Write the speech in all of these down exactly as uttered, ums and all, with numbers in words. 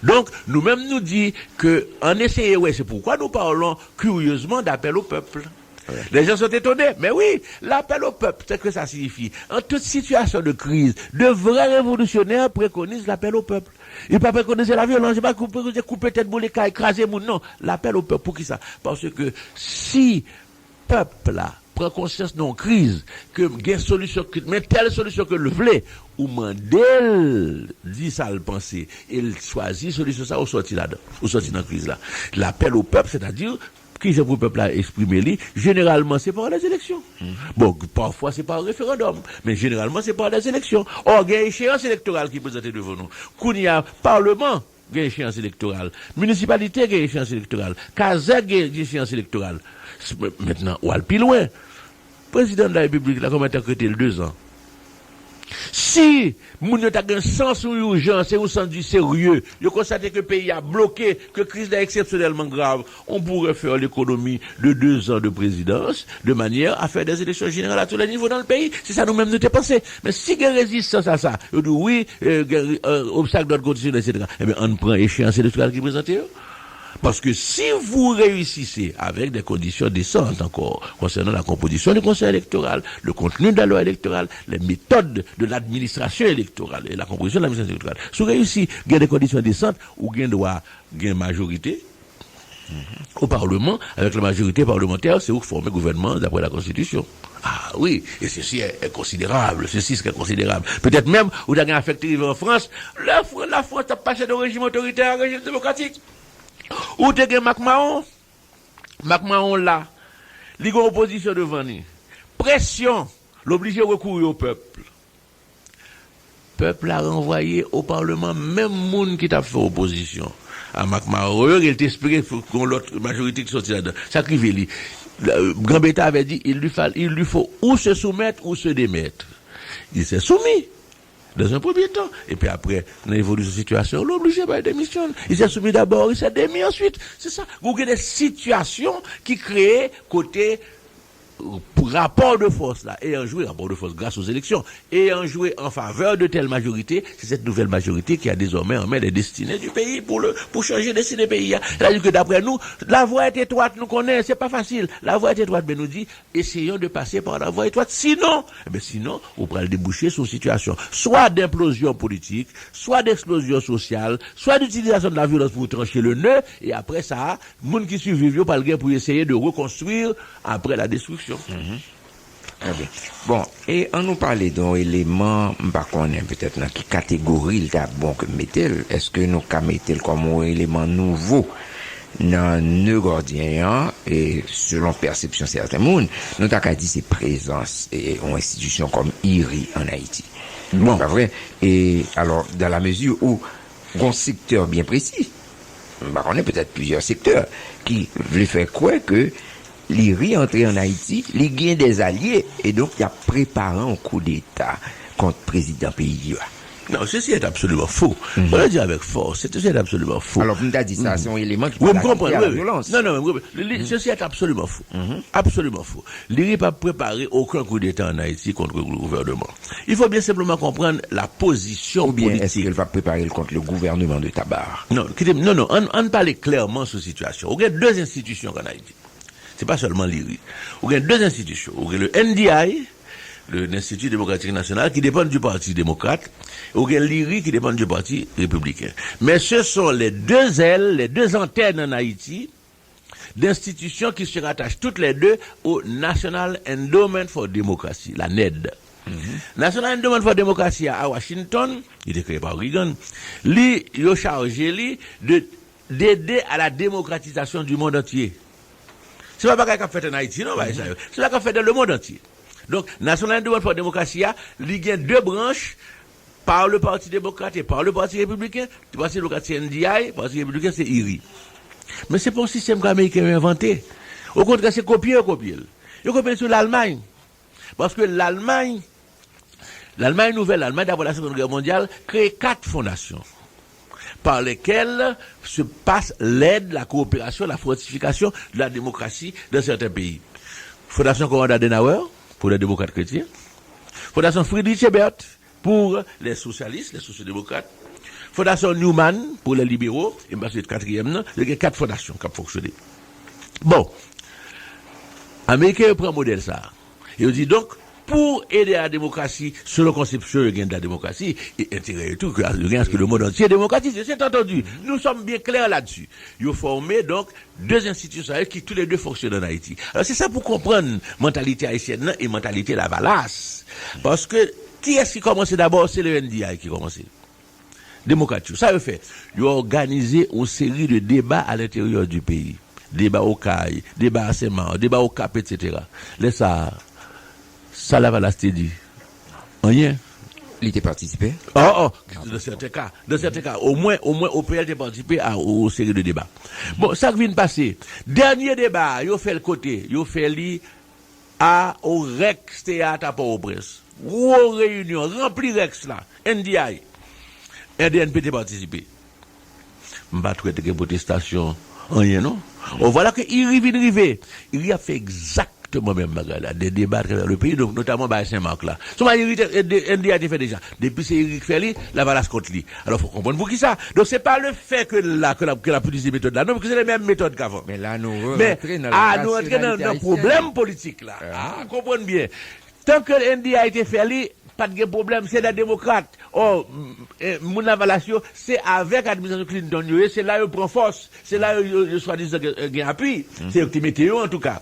Donc, nous-mêmes, nous dit que en essayer, ouais, c'est pourquoi nous parlons curieusement d'appel au peuple. Les gens sont étonnés. Mais oui, l'appel au peuple, c'est que ça signifie. En toute situation de crise, de vrais révolutionnaires préconisent l'appel au peuple. Li pa prekonize lavyolans, li pa prekonize koupe tèt, boule kay, kraze moun, non. L'appel au peuple, poukisa? Paske si pèp la pran konsyans nan yon kriz, ke gen solisyon, ke men tèl solisyon ke l vle, ou mande l di sa l panse, e l chwazi solisyon sa, ou sòti ladan, ou sòti nan kriz la. L'appel au peuple, c'est-à-dire, kijan pou pèp la eksprime li? Jeneralman, se pa les élections. Bon, pafwa, se pa referandòm, men jeneralman, se pa les élections. Ò, gen echeyans elektoral ki prezante devan nou. Kounye a, palman gen echeyans elektoral. Minisipalite gen echeyans elektoral. Kazèk gen echeyans elektoral. S- Mentnan, w al pi lwen. Prezidan de la Repiblik la, kòman t ap rete l dezan? Si moun yo ta gen sans yon ijans e yon sans di serye, yo konstate ke peyi a bloke, ke kriz la eksepsyonèlman grav, on pourrait faire l'économie de deux ans de présidence, de manière à faire des élections générales à tous les niveaux dans le pays. Se sa nou menm nou te panse. Men si gen rezistans a sa, yo di wi, euh, gen euh, obstak dòd konstitisyonèl, etsetera. Ebyen, ann pran echeyans elektoral ki prezante yo. Parce que si vous réussissez avec des conditions décentes encore concernant la composition du conseil électoral, le contenu de la loi électorale, les méthodes de l'administration électorale et la composition de l'administration électorale, si vous réussissez, il y a des conditions décentes, ou gen dwa gen majorité au Parlement, avec la majorité parlementaire, c'est vous qui formez le gouvernement d'après la Constitution. Ah oui, et ceci est, est considérable, ceci est considérable. Peut-être même, ou ta gen afekte rive an Frans, la Frans, la Frans a passé d'un régime autoritaire à un régime démocratique. Ou te gen Mak Mawon, Mak Mawon la, li gen opozisyon devan li. Presyon, l oblije rekouri o pèp. Pèp la ranvwaye o palman menm moun ki t ap fè opozisyon a Mak Mawon yo, e l te espere fo- gen yon lòt majorite ki sòti ladan. Sa k rive li? Gambetta avait dit, il lui, fall- il lui faut ou se soumettre ou se démettre. Il s'est soumis dans un premier temps. Epi apre, nan evolisyon sitiyasyon, l oblije bay demisyon. Il s'est soumis d'abord, il s'est démis ensuite. Se sa. Ou gen de sitiyasyon ki kreye kote rapò de fòs la, ayant joué, rapport de force grâce aux élections, ayant joué en faveur de telle majorité, c'est cette nouvelle majorité qui a désormais en main les destinées du pays pour, le, pour changer destinée peyi a. C'est-à-dire que d'après nous, la voie est étroite, nou konnen, se pa fasil. La voie est étroite, men nou di, essayons de passer par la voie étroite. Sinon, eh bien, sinon, ou pral déboucher sur une situation soit d'implosion politique, soit d'explosion sociale, soit d'utilisation de la violence pour trancher le nœud, et après ça, moun ki siviv yo pral gen pou eseye de rekonstwi apre la destriksyon. Trè byen. Bon, e ann nou pale de yon eleman, m pa konnen petèt nan ki kategori l ta bon ke m mete l. Èske nou ka mete l kòm yon eleman nouvo nan ne Gòdyen an, e selon pèsepsyon sèten moun, nou ta ka di se prezans e yon enstitisyon kòm IRI ann Ayiti. Bon. Pa vre? E alò, dans la mesure où gon sektè byen presi, m pa konnen, petèt plizyè sektè, ki vle fè kwè ke li ri antre ann Ayiti, li gen dèzalye, e donk y ap prepare yon koudeta kont prezidan peyi a. Non, ceci est absolument faux. Mm -hmm. On le dit avec force, ceci est absolument faux. Alors, pou m ta di sa, se yon eleman ki pa dakite a la vyolans. Non, non, ceci est absolument faux. Mm -hmm. Absolument faux. Li pa prepare okenn koudeta ann Ayiti kont gouvènman. Il faut bien simplement comprendre la position politique. Oubyen èske l pa prepare l kont le gouvernement de Tabar? Non, kite, non, non, ann, ann pale klèman sou sitiyasyon. Ou gen de enstitisyon ann Ayiti. Se pa sèlman l'IRI. Ou gen de enstitisyon. Ou gen le NDI, le, l'Institut Démocratique National, qui dépend du Parti démocrate, et ou gen l'IRI qui dépend du Parti républicain. Mais ce sont les deux ailes, les deux antennes en Haïti, d'institutions qui se rattachent toutes les deux au National Endowment for Democracy, la NED. National Endowment for Democracy a, a Washington, li te kreye pa Reagan, li, yo chaje li de d'aider à la démocratisation du monde entier. Se pa bagay k ap fèt ann Ayiti, non, bagay sa yo. Se bagay k ap fèt dans le monde entier. Donk, National Endowment for Democracy a, li gen de branch, par le Parti démocrate et par le Parti républicain. Le Parti démocrate se NDI, Parti républicain se IRI. Men se pa yon sistèm ke Ameriken yo envante. Okontrè, se kopye yo kopye l. Yo kopye l sou Lalmay. Paske Lalmay, Lalmay Nouvèl, Lalmay d'après la Seconde Guerre mondiale, kreye kat fondasyon par lesquelles se passe l'aide, la coopération, la fortification de la démocratie dans certains pays. Fondasyon Konrad Adenauer pour les démocrates chrétiens. Fondasyon Friedrich Ebert pour les socialistes, les sociaux-démocrates. Fondasyon Newman pou lè libero, e m panse katriyèm nan, yo gen kat fondasyon k ap fonksyone. Bon, Ameriken yo pran modèl sa a. Yo di donk, pou ede a la demokrasi, selon konsepsyon yo gen de la demokrasi, e enterè yo tou, ke yo gen aske le monde entier démocratise. C'est entendu. Nous sommes bien clairs là-dessus. Yo fòme donk de enstitisyon sa yo ki tou le de fonksyone ann Ayiti. Alò, se sa pou konprann mantalite ayisyèn nan e mantalite Lavalas. Paske, kiyès ki kòmanse dabò? Se le N D I ki kòmanse. Demokrat yo. Sa yo fè? Yo òganize yon seri de deba a lenteryè di peyi. Deba Okay, deba a Senmak, deba Okap, etsetera. Lè sa a, sa Lavalas te di? Anyen. Li te patisipe? Oh, oh, dans certains cas, dans certains cas, omwen, omwen O P L te patisipe a yon seri de deba. Bon, sa k vin pase? Dènye deba a, yo fè l kote? Yo fè li a o Rex Theatre a Pòtoprens. Gwo reyinyon, ranpli Rex la, N D I. N D N P te patisipe. M pa t wè te gen pwotestasyon, anyen non. O, vwala ke Iri vin rive. Iri ap fè egzakteman menm bagay la. De deba atravè le peyi, donk notaman bagay Senmak la. Se yon bagay Iri te, N D I te fè deja. Depi se Iri k fè li, Lavalas kont li. Alò, fò konprann poukisa. Donk, se pa le fè ke la, ke l ap, ke l ap itilize metòd la. Non, paske se le menm metòd k'avan. Men la, nou rantre nan la rasyonalite ayisyèn. Pwoblèm politik la. Ah, konprann byen. Tan ke N D I te fè li, pa t gen pwoblèm, se de demokrat. Ò, moun Lavalas yo, se avèk administrasyon Clinton yo ye, se la yo pran fòs, se la yo, yo, yo swadizan gen, gen apui. Se yo ki te mete yo, antouka.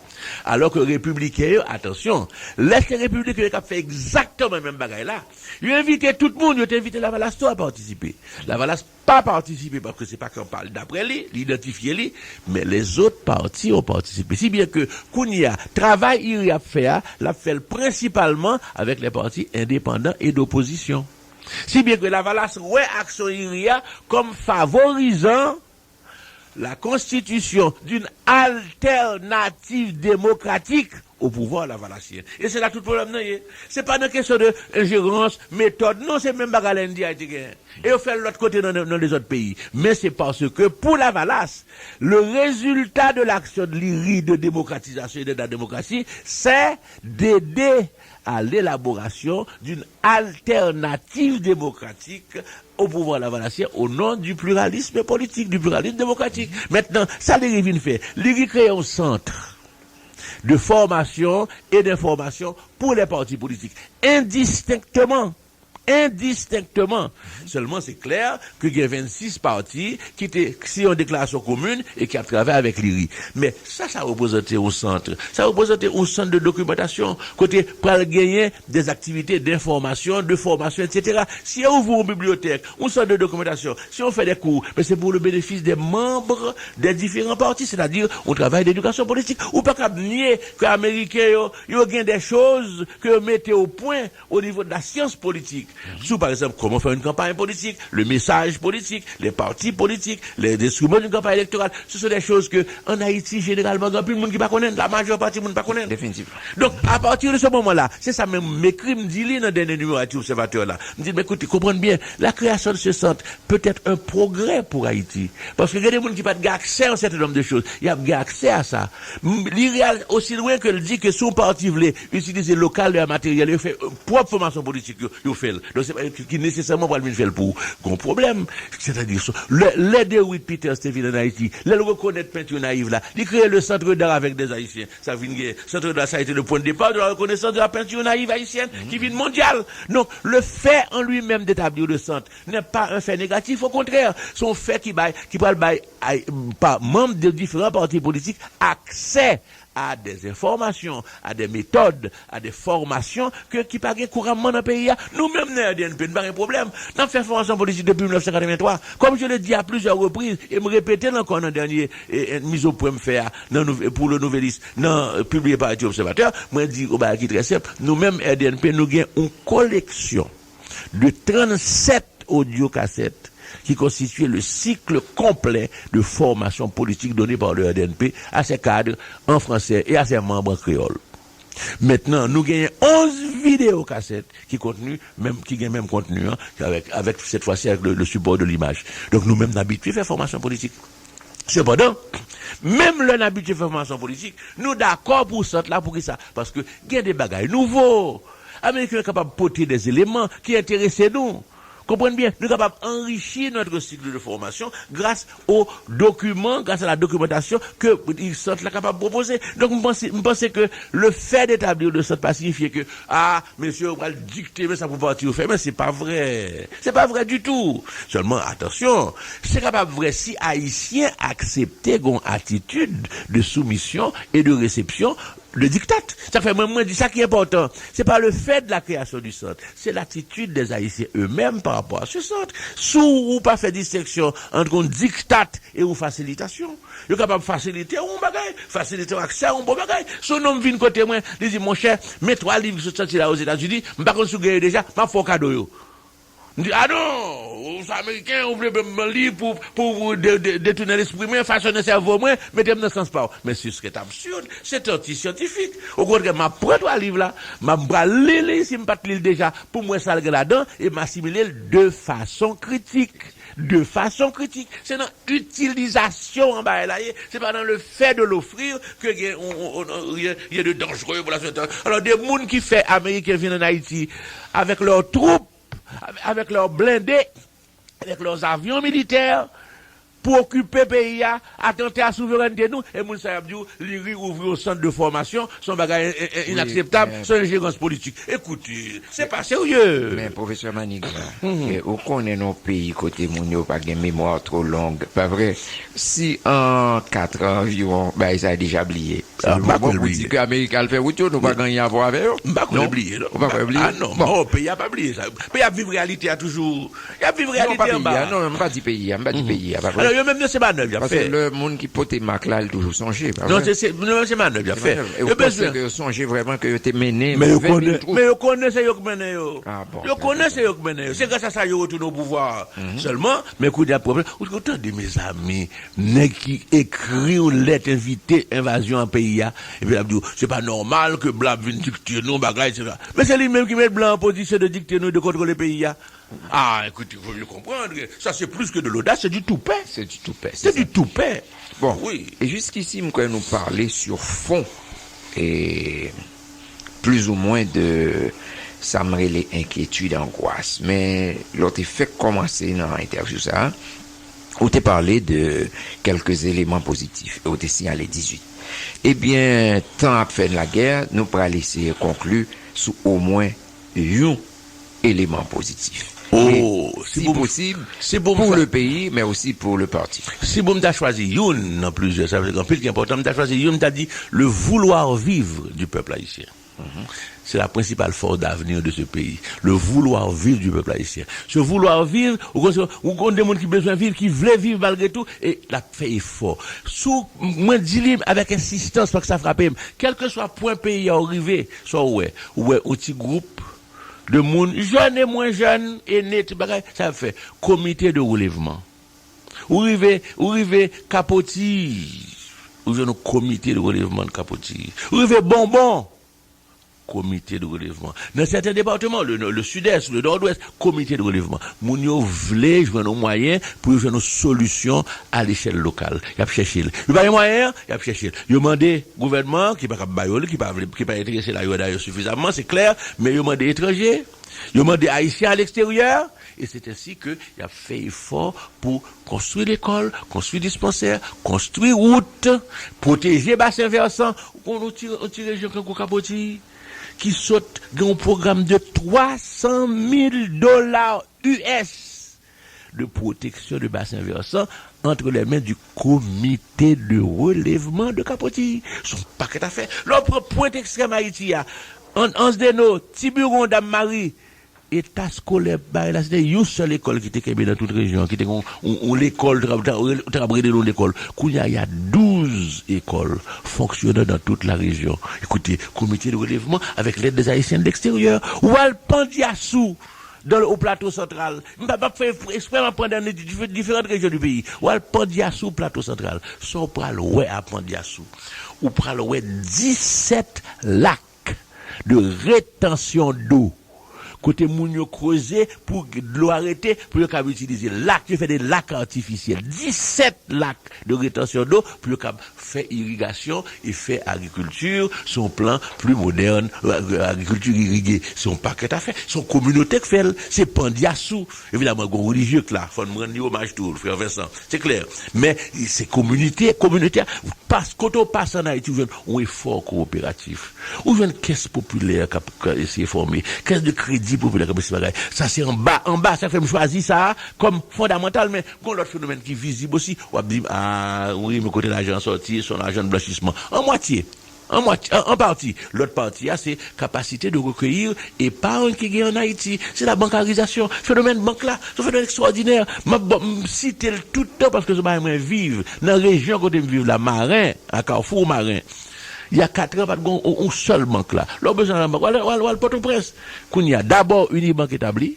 Alò ke repibliken yo, atansyon, lè se repibliken yo k ap fè egzakteman menm bagay la, yo envite tout moun, yo te envite Lavalas tou a patisipe. Lavalas pa patisipe paske se pa kanpay, daprè li, li idantifye li, men lezòt pati yo patisipe. Si byen ke kounye a, travay Iri ap fè a, l ap fè l prensipalman avèk lè pati endepandan e dopozisyon. Si byen ke Lavalas wè aksyon Iri a kòm favorizan la constitution d'une alternative démocratique au pouvoir lavalasyen. E se la tout pwoblèm nan ye. Se pa nan kesyon de enjerans, metòd, non, se menm bagay la N D I te genyen. E yo fè l lòt kote nan, nan lezòt peyi. Men se paske pou Lavalas, le résultat de l'action de l'I R I de démocratisation et de la démocratie, c'est d'aider à l'élaboration d'une alternative démocratique au pouvoir lavalasyen au nom du pluralisme politique, du pluralisme démocratique. Mentnan, sa Liri vin fè? Liri kreye yon sant de formation et d'information pour les partis politiques, indistinctement. Indistinctement. Sèlman, se klè ke gen vennsis pati ki te siyen yon deklarasyon komin e ki ap travay avèk Liri. Men sa, sa reprezante yon sant. Sa reprezante yon sant de dokimantasyon, kote pral genyen des activités d'information, de formation, etsetera. Si yo ouvri yon bibliyotèk, yon sant de dokimantasyon, si yo fè de kou, men se pour le bénéfice des membres des différents partis, c'est-à-dire yon travay d'edikasyon politik. Ou pa kab nye ke Ameriken yo, yo gen de choz ke yo mete o pwen au niveau de la science politique. Sur, par exemple, comment faire une campagne politique, le message politique, les partis politiques, les instruments d'une campagne électorale. Ce sont des choses que, en Haïti, généralement, gen anpil moun ki pa konnen, la majeure partie moun pa konnen. Definitivman. Donk, apati de se moman la, se sa menm m ekri, m di li nan dènye nimewo a Ti Obsèvatè la. M di, men koute, konprann byen, la création de ce centre peut être un progrès pour Haïti. Paske gen de moun ki pa t gen aksè a yon sèten nonb de choz, y ap gen aksè a sa. M, li al osi lwen ke l di ke si yon pati vle itilize lokal e materyèl, yo fè pwòp fòmasyon politik yo, yo fè l. Donk, se pa yo ki, ki nesesèman pral vin fè l pou ou. Gon pwoblèm. Sètadi, lè, lè DeWitt Peters te vin ann Ayiti, lè l rekonèt penti nayiv la, li kreye le Centre d'Art avec des Haïtiens. Sa vin gen, Centre d'Art, sa a été le point de départ de la reconnaissance de la peinture naïve haïtienne, ki vin mondyal. Donk, le fait en lui-même d'établir le centre n'est pas un fait négatif, au contraire, se yon fè ki bay, ki pral bay ay, pa manm de diferan pati politik aksè a de enfòmasyon, a de metòd, a de fòmasyon ke, ki pa gen kouramman nan peyi a. Nou menm nan R D N P, nou pa gen pwoblèm. N ap fè fòmasyon politik depi mil nèf san katrevenntwa. Comme je l'ai dit à plusieurs reprises, e m repete l ankò nan dènye e, e, mizopwen m fè a, nan nouv, pour le Nouvelliste, nan, pibliye pa Ti Obsèvatè, mwen di yon bagay ki trè senp. Nou menm, R D N P, nou gen yon koleksyon de trannsèt odyo kasèt ki konstitye le cycle complet de formation politique donnée par le R D N P à ses cadres en français et à ses membres en créole. Mentnan, nou genyen onz videyo kasèt ki kontni, menm, ki gen menm kontni an, avèk, avèk, cette fois-ci, avec le, le support de l'image. Donk, nou menm, n abitye fè fòmasyon politik. Sepandan, menm lè n abitye fè fòmasyon politik, nou dakò pou sant la, poukisa? Paske gen de bagay nouvo. Ameriken yo kapab pote de eleman ki enterese nou. Konprann byen, nou kapab anrichi notre cycle de formation grâce aux documents, grâce à la documentation que sant la kapab pwopoze. Donk, m panse, m panse ke le fait d'établir le sant pa siyifye ke, ah, mesye, yo pral dikte men sa pou pati yo fè. Men se pa vre. Se pa vre ditou. Sèlman, atansyon, se kapab vre si Ayisyen aksepte gon atitid de soumisyon e de resepsyon de diktat. Sa fè mwen, mwen di sa ki enpòtan. Se pa le fait de la création du centre, c'est l'attitude des Haïtiens eux-mêmes par rapport à ce centre. Si w pa fè distenksyon ant yon diktat e yon fasilitasyon, yo kapab fasilite yon bagay, fasilite yon aksè a yon bon bagay. Si yon nonm vin kote mwen, li di, monchè, men twa liv ki sot sòti la Ozetazini, m pa konn si w gen yo deja, m ap fè w kado yo. M di, ah non, ou se Ameriken, ou vle ban m li pou, pou de, de, detounen lespri mwen, fasonnen sèvo mwen, mete m nan sans pa w. Men se serait absurde, c'est anti-scientifique. Okontrè, m ap pran twa liv la, m ap pral li li, si m pa t li l deja, pou m wè sa l gen ladan, e m asimile l de fason kritik. De fason kritik. Se nan itilizasyon an bagay la ye, se pa dans le fait de l'offrir que gen on, on, on, rien, rien de dangereux pour la société. Alors, des moun ki fè Ameriken vin an Ayiti avec leurs troupes, avec leurs blindés, avec leurs avions militaires, pou okipe peyi a, atante a souverènte nou, e moun sa y ap di w, li ri ouvri yon sant de fòmasyon, se yon bagay en- en- en- inakseptab, se yon enjerans politik. Ekoute, se pa serye. Men pwofesè Manigat, eh, ou konnen nan yon peyi kote moun yo pa gen memwa twò long, pa vre? Si an kat an anviwon, bagay sa a deja bliye. Ah, m pa kwè l bliye. Di ke Amerik al fè wout yo, nou pa gen anyen a vwa avè yo. M pa kwè l bliye, non. Ou pa kwè l bliye? Ah non, bon, peyi a pa bliye sa. Peyi a ap viv reyalite a toujou. Y ap viv reyalite anba. Non, m pa di peyi a, m pa di peyi a, m pa di peyi a, pa vre? Alò, yo menm, yo se manèv y ap fè. Paske lè moun ki pote mak la, li toujou sonje, pa vre? Non, se, se, non, se manèv y ap fè. E ou panse ke yo sonje vrèman ke yo te mennen ven mil twoup? Men yo konnen se yo k mennen yo. Ah bon, yo konnen se yo k mennen yo. Se gras a sa yo retounen o pouvwa. Sèlman, men kounye a pwoblèm, ou, ou tande, mezanmi, nèg ki ekri yon lèt envite envazyon an peyi a, epi l ap di w, se pa nòmal ke blan ap vin dikte nou bagay, etsetera. Men se li menm ki met blan an pozisyon de dikte nou, de kontwole peyi a. Ah, écoutez, vous mieux comprendre, ça c'est plus que de l'audace, c'est du toupet. C'est du toupet, c'est ça. C'est du toupet. Bon, oui. E jiskisi, m kwè nou pale sur fond, e plizoumwen de sa m rele enkyetid, angwas. Men lè w te fèk kòmanse nan entèvyou sa a, ou te pale de kèlke eleman pozitif, e ou te siyale dizuit. Ebyen, tan ap fè n lagè, nou pral eseye konkli sou omwen yon eleman pozitif. Oh, e si pou m- posib, si pou m pou chwa- le peyi, men osi pou le pati. Si pou m ta chwazi youn nan plizyè, sa vle di anpil ki enpòtan, m ta chwazi youn, m ta di le vouloir vivre du peuple haïtien. C'est la principale force d'avenir de ce pays. Le vouloir vivre du peuple haïtien. Ce vouloir vivre, ou konn, ou konn de moun ki bezwen viv, ki vle viv malgre tou, e l ap fè efò. Sou, mwen di li avèk ensistans, paske sa frape m. Kèlkeswa pwen peyi a ou rive, sa w wè, ou wè yon ti gwoup de moun, jèn e mwen jèn, ene, tout bagay, sa y ap fè. Komite de relèvman. Ou rive, ou rive Kapoti, ou jwenn yon komite de relèvman de Kapoti. Ou rive Bonbon, komite de relèvman. Nan sèten depatman, le, le Sud-Est, le Nord-Ouest, komite de relèvman. Moun yo vle jwenn yon mwayen pou yo jwenn yon solisyon a lechèl lokal. Y ap chèche l. Yo pa gen mwayen an, y ap chèche l. Yo mande gouvènman an, ki pa kab ba yo l, ki pa vle, ki pa enterese la yo dayè sifizamman, se klè, men yo mande etranje, yo mande ayisyen aleksteryè, e se ensi ke y ap fè efò pou konstwi lekòl, konstwi dispansè, konstwi wout, pwoteje basen vèsan. Ou konn yon ti, yon ti rejyon tankou Kapoti, ki sot gen yon pwogram de twa san mil dola U S de protection de bassin versant entre les mains du Comité de relèvement de Capoti. Se yon pakèt afè. Lè w pran pwent ekstrèm Ayiti a, An-, Anse des Naux, Tiburon, Dame Marie, eta skolè bay la, se te yon sèl lekòl ki te kenbe nan tout rejyon an, ki te gen yon, yon, yon lekòl, t ap, t ap, t ap rele yon lekòl. Kounye a, y a douz écoles fonctionnant dans toute la région. Écoutez, comité de relèvement avec l'aide des Haïtiens de l'extérieur. W al Pandyasou, dans le, au Plateau Central. M pa, m ap fè eksprè, m ap pran nan di-, diferan rejyon di peyi. W al Pandyasou, Plateau Central. Sa w pral wè a Pandyasou? Ou pral wè disèt lak de rétention d'eau kote moun yo kreze pou dlo a rete, pou yo kab itilize lak, yo fè de lak atifisyèl, disèt lak de retansyon dlo pou yo kab fè irigasyon e fè agrikilti sou yon plan pli modèn, agrikilti irige. Se yon pakèt afè, se yon kominote k fè l, se Pandyasou. Evidaman, gen yon relijye k la, fò n rann li omaj tou, frè Vincent. Se klè. Men, se kominote, kominote a, pas, kote w pase ann Ayiti, ou jwenn yon efò kowoperatif. Ou jwenn kès popilè k ap, k ap eseye fòme, kès de kredi popilè k ap eseye bagay. Sa se anba, anba, sa k fè m chwazi sa a kòm fondamantal, men gon lòt fenomèn ki vizib osi. W ap di m, a, wi, men kote lajan an sòti, se yon lajan de blanchisman. An mwatye. An mwatye, an, an pati. Lòt pati a, se kapasite de recueillir épargne ki gen ann Ayiti. Se la bankarizasyon. Fenomèn bank la, se yon fenomèn ekstwòdinè. M ap, bon, m site l tout tan paske se yon bagay mwen viv. Nan rejyon kote m viv la, Maren, a Kafou Maren, il y a quatre ans, pa t gen yon, yon sèl bank la. Lè w bezwen al nan bank, w al, w al, w al Pòtoprens. Kounye a, dabò, Unibank etabli.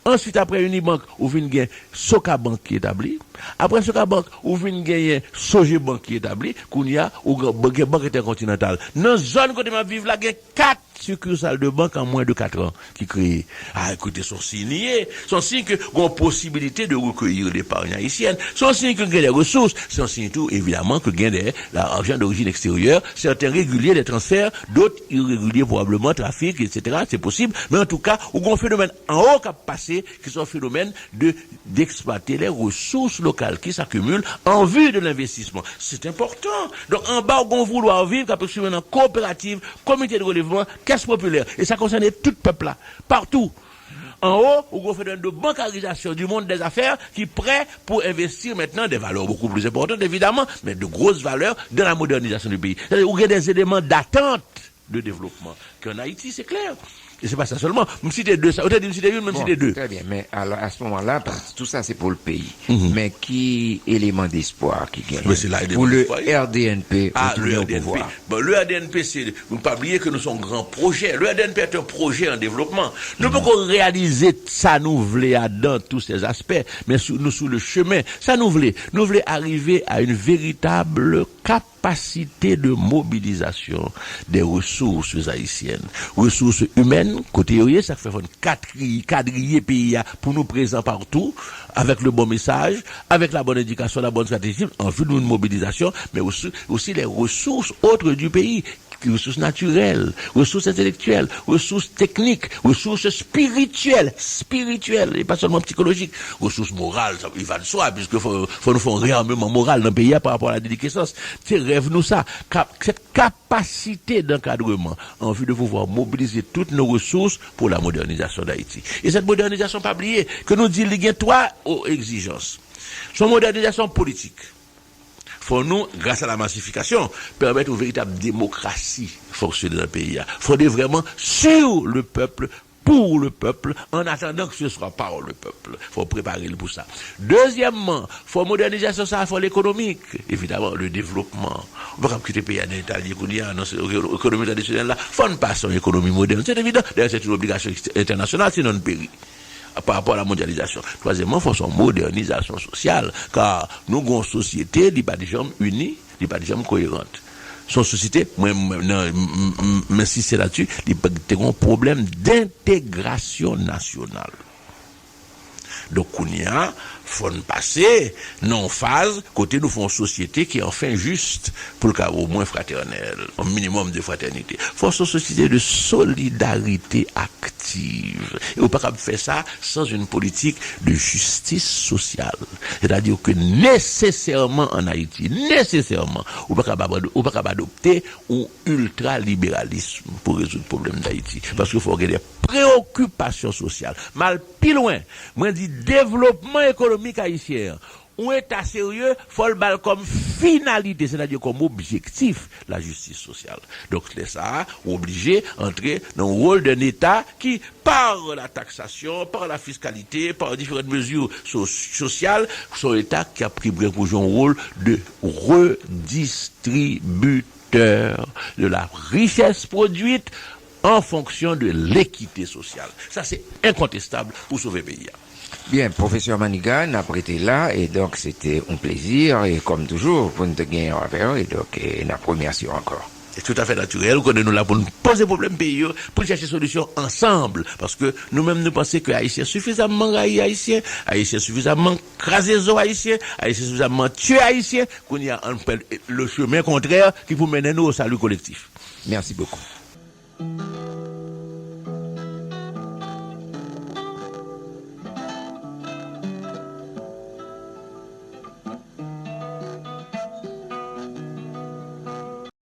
Answit, apre Unibank, ou vin gen Sokabank ki etabli. Apre Sokabank, ou vin genyen Sogebank ki etabli. Kounye a, ou gen, gen Bank Entèkontinantal. Nan zòn kote m ap viv la, gen kat sikirsal de bank an mwen de kat an ki kreye. A, ekoute, se yon siy li ye. Se yon siy ke gen posibilite de recueillir l'épargne haïtienne. Se yon siy ke gen de resous. Se yon siy tou, evidaman, ke gen de lajan d'origine extérieure, certains réguliers, des transferts, d'autres irréguliers, probablement, trafic, et cetera. C'est possible. Men antouka, ou gen yon fenomèn anwo k ap pase, ki se yon fenomèn de, d'exploiter les ressources locales qui s'accumulent en vue de l'investissement. C'est important. Donk, anba, ou gen yon vouloir vivre k ap eksprime nan kooperativ, komite de relèvman, kès popilè. E sa konsène tout pèp la, partout. Anwo, ou gen yon fenomèn de bankarizasyon du monde des affaires ki prè pou envesti mentnan des valeurs beaucoup plus importantes, évidemment, mais de grosses valeurs dans la modernisation du pays. Ou gen des éléments d'attente de développement. Ke ann Ayiti, se klè. E se pa sa sèlman. M site de sa. Ou te di m site youn, men m site de. Trè byen. Men alò, a se moman la, tout sa se pou le peyi. Men ki eleman despwa ki genyen pou le R D N P retounen o pouvwa? Bon, le R D N P, se, nou pa bliye ke nou se yon gran pwojè. Le R D N P est un projet en développement. Nou poko reyalize sa nou vle a dans tous ses aspects, men sou, nou sou le chemin. Sa nou vle? Nou vle arriver à une véritable cap kapasite de mobilisation des ressources haïtiennes. Resous imèn, kote yo ye, sa k fè fò n kadriye, kadriye peyi a pou nou prezan partou, avec le bon message, avec la bonne éducation, la bonne stratégie, en vue d'une mobilisation, mais aussi, aussi les ressources autres du pays, resous natirèl, resous entèlektyèl, resous teknik, resous espirityèl, espirityèl, e pa sèlman sikolojik, resous moral, sa, il va de soi, puisque fò, fò nou fè yon rearmement moral nan peyi a par rapport à la déliquescence. Se rèv nou sa. Kap-, cette capacité d'encadrement en vue de pouvoir mobiliser toutes nos ressources pour la modernisation d'Haïti. E cette modernisation, pa bliye ke nou di li gen twa, o, egzijans. Se yon modènizasyon politik. Fò nou, gras a la masifikasyon, pèmèt yon veritab demokrasi fonksyone nan peyi a. Fò nou vrèman sur le peuple, pour le peuple, en attendant que ce soit par le peuple. Fò prepare l pou sa. Dezyèmman, fò modènizasyon sa a, fò l ekonomik. Evidaman, le développement. Ou pa kab kite peyi a nan eta l ye kounye a, nan se-, ekonomi tradisyonèl la. Fò n pase yon ekonomi modèn. Se evidan. Dayè, se yon obligasyon ekst-, entènasyonal, sinon n peri. Pa rapò a la mondyalizasyon. Twazyèmman, fò se yon modènizasyon sosyal, ka nou gen yon sosyete, li pa t janm ini, li pa t janm koyeran. Se yon sosyete, mwen, mwen, nan, m, m, m, m ensiste ladsi, li pa t gen yon pwoblèm dentegrasyon nasyonal. Donk, kounye a, fò n pase nan yon faz kote nou fè yon sosyete ki anfen jis, pou l ka omwen fratènèl, un minimum de fraternité. Fò se yon sosyete de solidarité active. E ou pa kab fè sa sans une politique de justice sociale. Sètadi ke nesesèman ann Ayiti, nesesèman, ou pa kab abando-, ou pa kab adopte yon iltraliberalism pou rezoud pwoblèm Dayiti. Paske fò gen de preokipasyon sosyal. M al pi lwen, mwen di devlopman ekonomik ayisyen an, yon eta serye, fò l ba l kòm finalite, sètadi kòm objektif, la justice sociale. Donk, lè sa a, ou oblije antre nan yon wòl d'un État qui, par la taxation, par la fiscalité, par différentes mesures so-, sociales, se yon Eta ki ap, ki gen pou jwe yon wòl de redistribitè de la richesse produite en fonction de l'équité sociale. Sa, se enkontestab pou sove peyi a. Byen, Pwofesè Maniga, n ap rete la, e donk, se te yon plezi, e kòm toujou, pou n te genyen avè w, e donk, e n ap remèsye w ankò. C'est tout à fait naturel, konnen nou la pou n poze pwoblèm peyi yo, pou n chèche solisyon ansanm. Paske nou menm nou panse ke Ayisyen sifizamman rayi Ayisyen, Ayisyen sifizamman kraze zo Ayisyen, Ayisyen sifizamman tye Ayisyen, kounye a ann pran le chemin contraire ki pou mennen nou au salut collectif. Merci beaucoup.